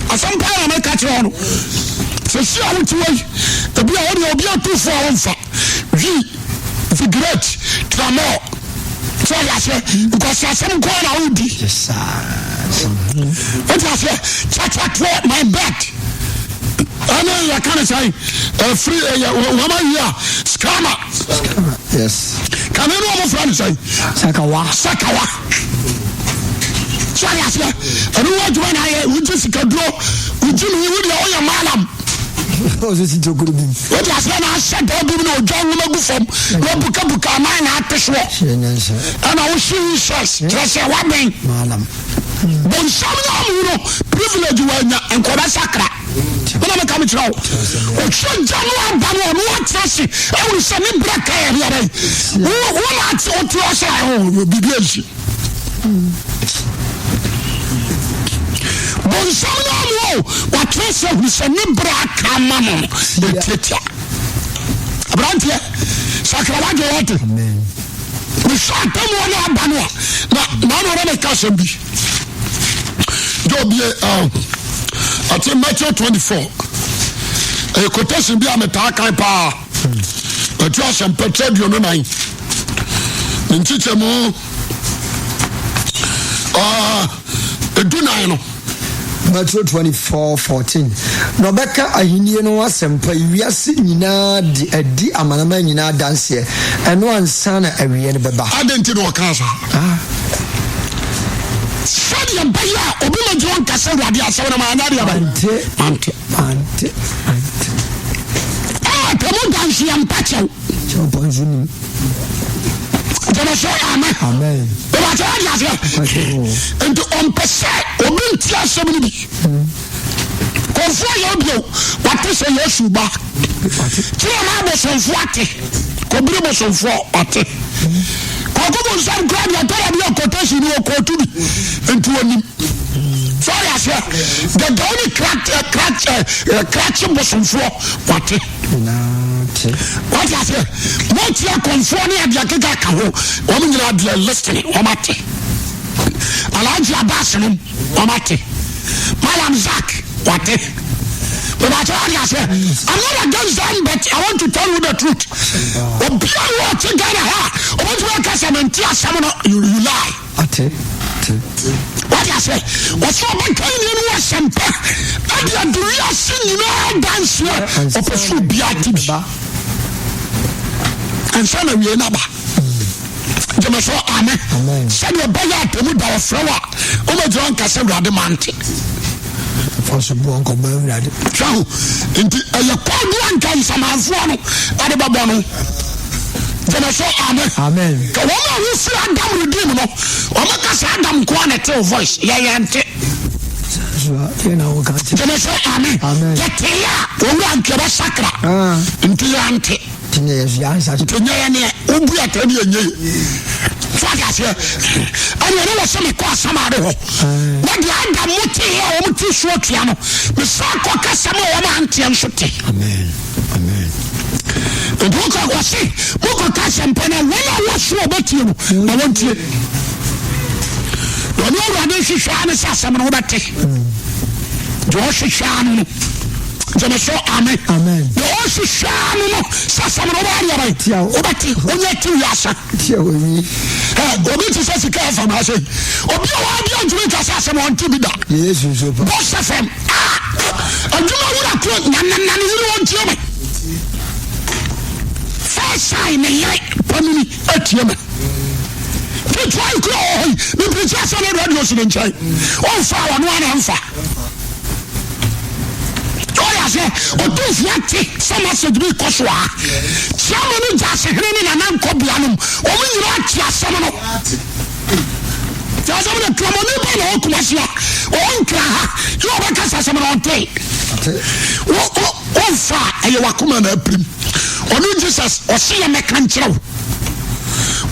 Asɛm paa na meka kyerɛ wo no. Sɛsi a wote wɔ yi, ebi a wodeɛ obi atufo a womfa wi cigarette tramol sɛ ɔde aseɛ nkwasi asɛm nko ara na wodi. Wote aseɛ kyɛkyɛtoɔ my bed ɛne yɛka ne sɛn ɛfiri ɛyɛ wɔma yi a scammer. Yes. Kane no wɔn fura ne sɛn. Sakawa. Sakawa. So ɔde aseɛ ɛne wo adwuma na ayɛ wogye sikaduro wogye ne wo deɛ woyɛ malam. Ɔsɛ si tokuro bi. Wode aseɛ na ahyɛ dan bi mu na odwa nwoma gu fam na wabukabuka aman na ate soɔ. Ɛna wohye insurance kyerɛ sɛ wabɛn. Malam. Bonsam no amu no privilege wanya nkɔbɛ sakra. Wona meka me kyerɛ wo. Ɔtwerɛ gya no aba no ɔno atena ase ɛwuru sɛ ne berɛ ka yɛ deɛ bɛn. Wo na ate wote ɔsɛ ɛho biribi ansi. Bonsam no amu o watena ase ahuru sɛ ne berɛ aka ama no no ɛtiatia. Aberanteɛ sakra wadwe wate. Mehwɛ atemmuo no aba no a na naano na meka asɛm bi. Job yɛ ɔte Matthew 24. Ɛyɛ quotation bi a metaa kan paa. Matthew asɛmpa tiri 24. Ne nkyekyɛmu 14 no. Matthew 24:14 Na ɔbɛka ahennie no ho asɛmpa yi wiase nyinaa de adi amanaman nyinaa adanseɛ, ɛno ansa na awieɛ no bɛba. Adɛn nti na ɔkaa saa? Ah. Sɛdeɛ ɛbɛyɛ a obi ma gyina nka sɛ Awurade asɛm no maanyɛ adeɛ bɛn. Mante. Mante. Mante. Mante. Ah, tɛmu danseɛ mpa kyɛw. Kyɛw pɔ nso nim. Gyeme so amen. Amen. Ìbàkyɛ wá di aseɛ. Nti ɔmpɛ sɛ obi nti asɛm no bi. Kɔnfoɔ yɛ obi o, wate sɛ Yesu ba. Kyerɛ ɔmo abosomfoɔ ate. Kɔbiri bosomfoɔ ɔte. Kɔkɔ bonsam kura deɛ tɔrɔ bi yɛ quotation ni ɔkɔɔtu bi. Nti onim. So ɔde aseɛ. Dɛdɛw ne krakye bosomfoɔ wate. Wate aseɛ. Motie akɔmfoɔ ne adeɛ keka ka ho. Wɔn nyinaa deɛ listening wɔn ate. Alhaji Abbas nom wɔn ate. Malam Zak wate. Bɛbɛkyɛ wate aseɛ. I'm not against them but I want to tell you the truth. Obi a wɔte Ghana ha ɔbɛtumi aka sɛ mente asɛm no you lie. Ate, te. Wate aseɛ? Ɔsɛ ɔbɛka nneɛ no asɛmpa ɛde adi wiase nyinaa danseɛ. Ɔpɛ sɛ obiara te bi. Ansa na wie no aba. Gyeme so amen. Sɛdeɛ ɛbɛyɛ atɛmu da ɔfrɛ wo a wobɛgyina nka sɛ Awurade mante. Hwɛ ho nti ɛyɛ kɔɔdu anka nsamanfoɔ no ɛde bɛbɔ no. Gyeme so amen. Amen. Ka wɔn a wofiri Adam redeem no, wɔn ka sɛ Adam nko ara na ɛte o voice, yɛ yɛn nte. Gyeme so amen. Yɛte yɛ a, owura nka ɛbɛ sakra. Ah. Nti yɛn nte. Nti nyɛ yɛn neɛ, wobu atɛ ne yɛnyɛ yɛ. So ate aseɛ? Ɛne ɛne wɔ sɛ mekɔ asamade hɔ. Ah. Na deɛ Adam mo te yɛ a wɔn ti so atua no, mesan kɔ kasa mu a wɔn anteɛ nso te. Amen. Amen. Nti wokɔ wɔse mokɔka asɛmpa no a wɔn a wɔso wɔbɛtie no na wɔntie. Deɛ ɔne Awurade hwehwɛ ara ne sɛ asɛm no wobɛte. Deɛ ɔhwehwɛ ara no no. Gyeme so amen. Amen. Deɛ ɔhwehwɛ ara no no sɛ asɛm no wobɛyɛ deɛ bɛn wobɛte wonyɛ te wiase. Obi te sɛ sika fam ha sɛ obi a wɔadi antumi nka sɛ asɛm ɔnte bi da. Bɔhyɛ fam. Ah! Adwuma wura kuro na na na ne yere ɔntie me. First sign ne yere panini atie me. Ketewa yi kura wɔ hɔ yi ne pirikyi asɛ ne radio si ne nkyɛn. Ɔnfa ɔno ana nfa. Ɔyɛ aseɛ ɔtumfoɔ ate sɛ message bi kɔ so a. Kyia me ne gyasehene ne nana nkɔbea nom wɔn nyinaa te asɛm no. Te asɛm no kramoni ba na ɔwɔ Kumasi a ɔwɔ Nkran ha yɛ ɔbɛka sɛ asɛm no ɔnte. Womfa a ɛyɛ wakoma na apirim. Ɔno Jesus ɔse yɛ mɛka nkyerɛ wo.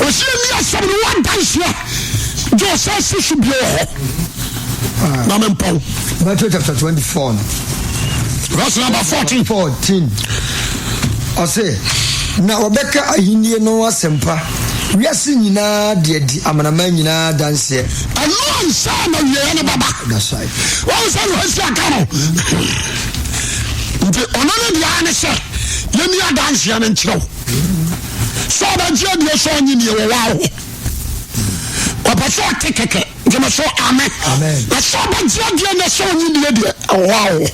Ɔse yɛ ni asɛm no wadanseɛ gye ɔsɛ si so bio wɔ hɔ. Na mempɔw. Matthew chapter 24 no. Verse number 14. 14. Ɔse, na wɔbɛka ahennie no asɛmpa wiase nyinaa de adi amanaman nyinaa adanseɛ. Ɛno ansa na awieɛ no bɛba. That's right. Wɔn sɛ na wɔasi aka no. Nti ɔno ne deɛ ne sɛ yɛni adanseɛ no nkyerɛ wo. Sɛ ɔbɛgye adie sɛ ɔnye nie wɔ waa hɔ. Ɔpɛ sɛ ɔte kɛkɛ. Gyeme so amen. Na sɛ ɔbɛgye adie ne sɛ ɔnye nie deɛ ɛwɔ waa hɔ.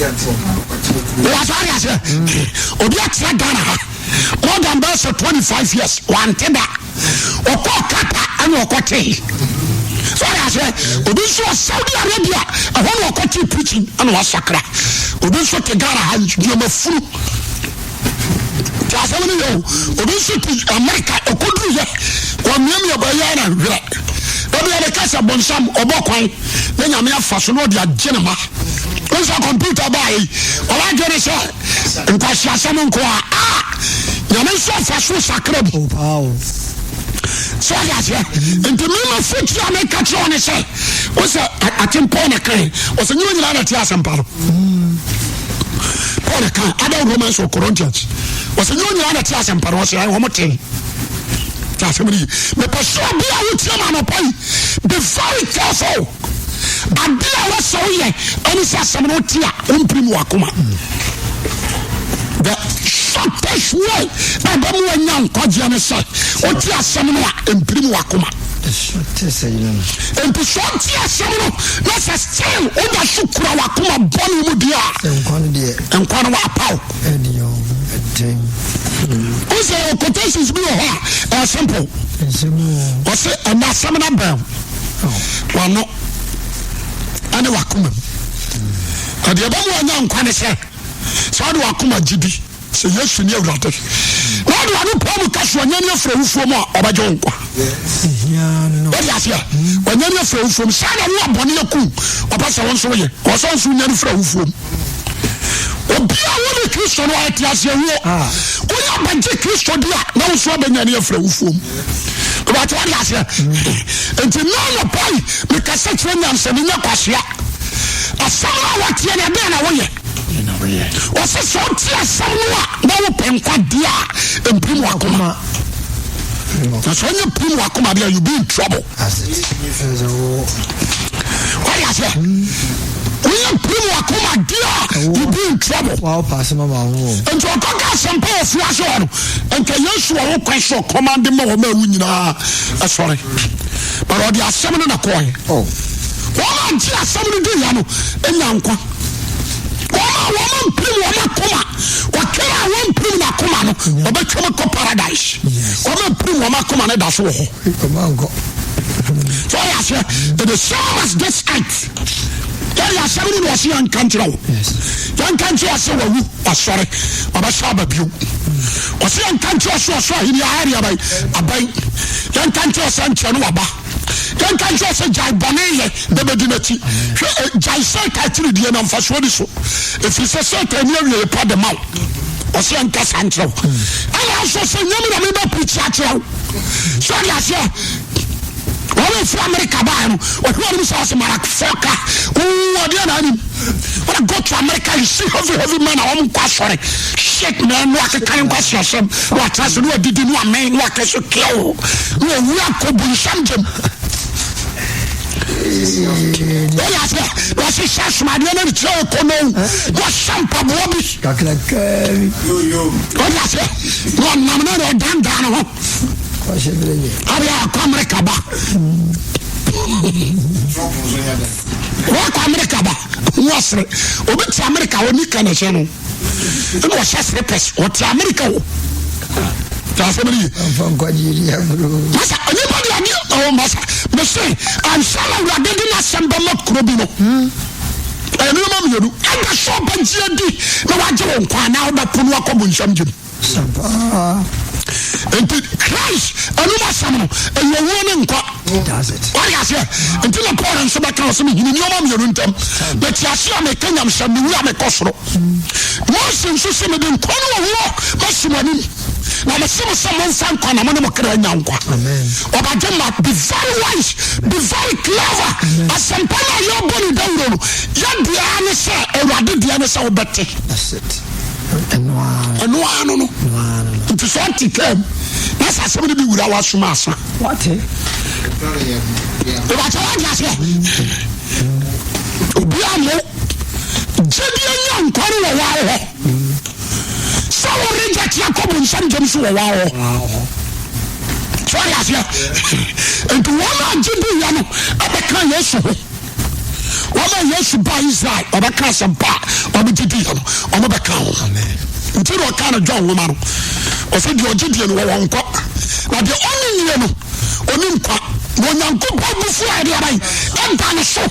Wọ́n ase aseɛ obi atena Ghana ha more than bɛyɛ sɛ 25 years wante da ɔkɔ Qatar ɛna ɔkɔ tee so ɔde aseɛ obi nso wɔ Saudi Arabia ɛhɔ na ɔkɔ tee preaching ɛna wasakra obi nso te Ghana ha nneɛma funu Te asɛm no yɛ o. Obi nso te Amerika ɔkɔduru yɛ wɔmiamia bɔ ɛyɛ na werɛ. Ebi a meka sɛ bonsam ɔbɔ kwan na nyame afa so na ɔde agye ne ma. Wɔn sɛ kɔmputa baa yi ɔwɔ adwene sɛ nkwasi asɛm nko a a nyame nso afa so sakra bi. So ɔde aseɛ nti mema fotu a meka kyerɛ ɔne sɛ wo sɛ atempɔn na kan ɔsɛ nyɛ nyinaa na ɛte asɛmpa no. Paul ka ada Romans or Corinthians wɔsɛ nyɛ onyina na te asɛmpa no wɔsɛ wɔn te te asɛm no yi mepɛ sɛ obi a wotie ma anɔpa yi be very careful ade a wɔsɛ woyɛ ɛne sɛ asɛm no wote a wompirim wɔ akoma the shortest way a ɛbɛma wanya nkwagyeɛ ne sɛ wote asɛm no a mpirim wɔ akoma Nti sɛ ɔte asɛm no na sɛ still woda so kura w'akoma bɔne mu deɛ a, nkwa no deɛ nkwa no w'apaw. Wo sɛ yɛ quotations bi wɔ hɔ a ɛyɛ simple. Ɔse ɛna asɛm no abɛn w'ano ɛne w'akoma mu. Ɛdeɛ ɛbɛma wanya nkwa ne sɛ sɛ wode w'akoma gye di sɛ Yesu ne Awurade. Na Wode w'ano pae mu ka sɛ ɔnyane afiri awufoɔ mu a, ɔbɛgye wo nkwa. Wode aseɛ? Ɔnyane afiri awufoɔ mu. Saa na wo a bɔne aku ɔpɛ sɛ wo nso woyɛ. Ɔwɔ sɛ wo nso wonyane firi awufoɔ mu. Obi a wone Kristo no ayɛ te aseɛ wuo. Woyɛ abɛgye Kristo di a, na wo nso abɛnyane afiri awufoɔ mu. Wate wade aseɛ? Nti na anɔpa yi mekasa kyerɛ nyansani nyɛ kwasea. Asɛm no a wateɛ no ɛdɛn na woyɛ? Ɔsɛ sɛ ɔte asɛm no a na wopɛ nkwa deɛ a mpirim wakoma. Na sɛ ɔnyɛ pirim wakoma deɛ you be in trouble. Wade aseɛ? Woyɛ pirim wakoma deɛ a you be in trouble. Nti ɔkɔka asɛmpa wɔ fiase hɔ no nka Yesu wɔ ho kwan sɛ ɔkɔmande ma wɔn a ɛwu nyinaa ɛsɔre. But ɔde asɛm no na kɔɔɛ. Oh. Wɔn a gye asɛm no di ya no nya nkwa. Wɔn a wɔn mpirim wɔn akoma, ɔkra a wɔn mpirim n'akoma no, ɔbɛtwam kɔ paradise. Wɔn mpirim wɔn akoma no da so wɔ hɔ. So ɔyɛ aseɛ, it is same as this earth. Yɛde asɛm no na ɔse yɛnka nkyerɛ wo. Yɛnka nkyerɛ ɔsɛ wawu, wasɔre, ɔbɛsa aba bio. Ɔse yɛnka nkyerɛ ɔsɛ ɔsoro ahenni ahare aban, aban. Yɛnka nkyerɛ ɔsɛ nkyerɛ no waba. Yɛnka nkyerɛ ɔsɛ gyae bɔne yɛ na bɛdi n'akyi. Hwɛ, eh, gyae Satan akyiridie na mfasoɔ ni so. Ɛfiri sɛ Satan ni awieɛ pa de ma wo. Ɔse yɛnka saa nkyerɛ wo. Ɛna nso sɛ nyɛ me na mebɛ pirikyi akyerɛ wo. So ɔde aseɛ wɔn a efiri America baa no ɔhwɛ wɔn sɛ ɔsɛ motherfucker oo ɔdeɛ na anim when I go to America you see heavy heavy men a wɔn nkɔ asɔre shit man no akeka ne nkwasi asɛm na watra ase na wadidi na wamɛn na wakɛ so kill na owu akɔ bunsam gyem wɔyɛ aseɛ na wɔhyehyɛ asomadeɛ na ne kyerɛ ɔkɔ no na wɔhyɛ mpaboa bi wɔyɛ aseɛ na ɔnam na ɔdandan ne ho Ɔde akɔ Amerika ba. Wakɔ Amerika ba. Wɔsere. Obi te Amerika hɔ nika na ɛhyɛ no. Ɛna ɔhyɛ slippers. Ɔte Amerika hɔ. Te asɛm no ye. Masa, nipa de adeɛ ɔwɔ masa. Mese, ansa na awurade de n'asɛm bɛma kuro bi no. Ɛyɛ nneɛma mmienu. Ɛda sɛ ɔbɛgye adi na wagye wo nkwa anaa wobɛpo no akɔ bonsam gyem. Nti Christ anum asɛm no ɛyɛ owuo ne nkwa. Wade aseɛ? Nti na Paul nso bɛka ɔsɛ mehini nneɛma mmienu ntam. Mete ase a meka nyamsɛm, mewu a mekɔ soro. Mose nso sɛ mede nkwa ne owuo masi mo anim. Na mese mo sɛ momfa nkwa na mo ne mo kra nya nkwa. Ɔbadwe ma be very wise, be very clever. Asɛmpa no a yɛbɔ ne dawuro no, yɛdeɛ ne sɛ Awurade deɛ ne sɛ wobɛte. Ɛno ara no no. Nti sɛ ɔte kaa mu na sɛ asɛm no bi wura w'asom asa. Wate. Ìbàkyɛ wate aseɛ. Obi a mo gyedie nya nkwa no wɔ waa hɔ. Sɛ wo reject akɔ bonsam gyam so wɔ waa hɔ. So ɔde aseɛ. Nti wɔn a gye di yɛ no ɛbɛka Yesu ho. Wɔn a Yesu ba Israel ɔbɛka asɛmpa a wɔgye diiɛ no, wɔbɛka ho. Nti na ɔka no John nwoma no, ɔsɛ deɛ ɔgye die no wɔwɔ nkwa, na deɛ ɔnni nie no ɔni nkwa, na Onyankopɔn abufuo a ɛde aban ɛda ne so.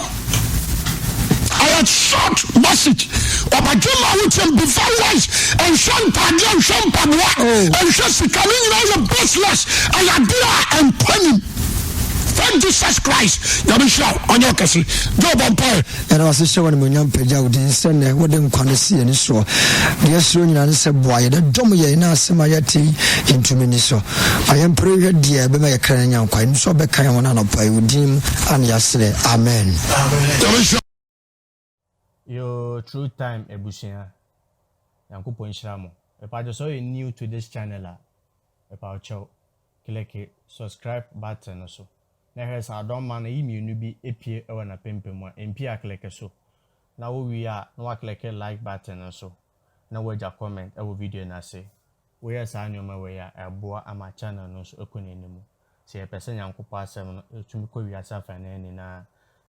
Ɛyɛ short message. Ɔbadwe ma wo tiam be very wise. Nhwɛ ntaadeɛ, nhwɛ mpaboa, nhwɛ sika, ne nyinaa yɛ baseless. Ɛyɛ adeɛ a nkwa nim. Thank Jesus Christ. Nyame nhyira wo. Ɔnyɛ ɔkɛse. Joe bɔ mpae. Yɛda wo ase hyɛ wo animuonyam pagya wo din sɛ nnɛ wode nkwa no si yɛn ani soɔ. Deɛ yɛsrɛ nyinaa ne sɛ boa yɛn na dom yɛn na asɛm a yɛate yi yɛntumi nni so. Ma yɛmpere nhwɛ deɛ ɛbɛma yɛn kra no anya nkwa. Yɛnim sɛ wobɛka yɛn ho no anɔpa yi. Wo din mu a na yɛasrɛ. Amen. Nyame nhyira Yoo true time abusua Nyankopɔn nhyira mo. Mepakyɛw sɛ woyɛ new to this channel a mepawokyɛw kleke subscribe button no so na hwɛ sɛ adɔmma no yi mmienu bi apue wɔ n'apampam a, ɛmpue a kleke so na wo wie a na woakleke like button no so na woagya comment wɔ video no ase. Woyɛ saa nneɛma wei a ɛboa ama channel no nso kɔ n'anim. Sɛ yɛpɛ sɛ Nyankopɔn asɛm no tumi kɔ wiase afanan nyinaa.